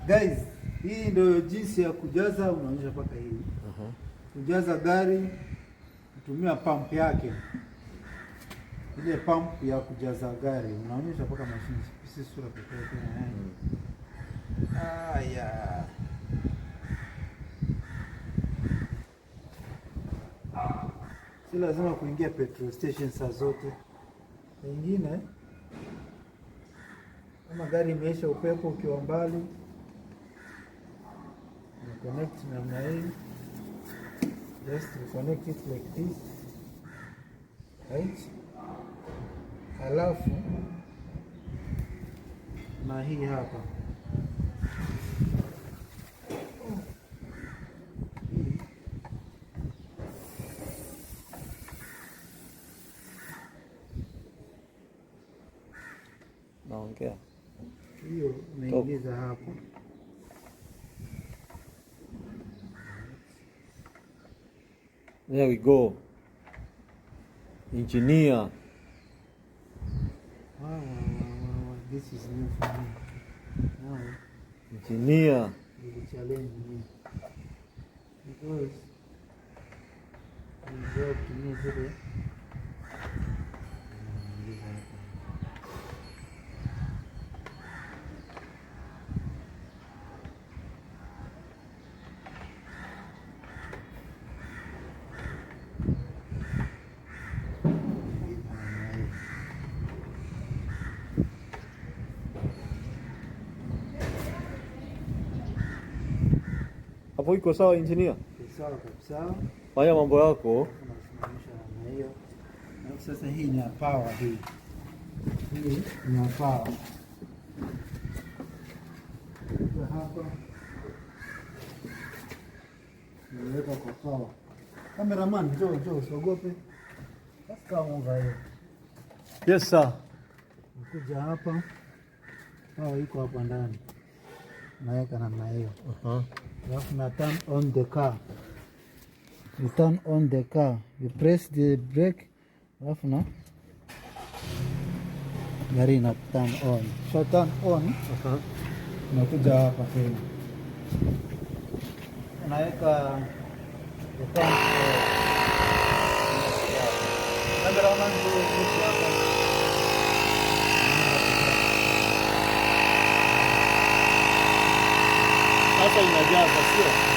Guys, hii ndio jinsi ya kujaza, unaonyesha mpaka hii. Kujaza gari kutumia pump yake. Ile pump ya kujaza gari unaonyesha mpaka mashine, si sura pekee yake. Haya. Si lazima kuingia petrol station saa zote. Pengine kama gari imeisha upepo ukiwa mbali, una connect namna hii, just you connect it like this, right? Halafu na hii hapa. Hii. Naongea. Hiyo unaingiza hapo. There we go. Engineer. Wow. This is new for me. Now, Engineer. you will challenge me. Because nilizoea kutumia zile, unaingiza hapa. Ingiza namna hii. Hapo iko sawa, engineer? Iko sawa kabisa. Fanya mambo yako. Unasimamisha namna hiyo. Alafu sasa hii ni ya power hii. Hii ni ya power. Kwa hapa nimeweka kwa power. Cameraman, njoo njoo, usiogope. Just come over here. Yes, sir. Ukuja hapa, power iko hapa ndani. Naweka namna hiyo. Alafu na turn on the car. You turn on the car. You press the brake. Alafu na gari ina turn on. So turn on, unakuja hapa tena. Unaweka the pump. Cameraman, njoo njoo hapa. Sasa inajaza, sio?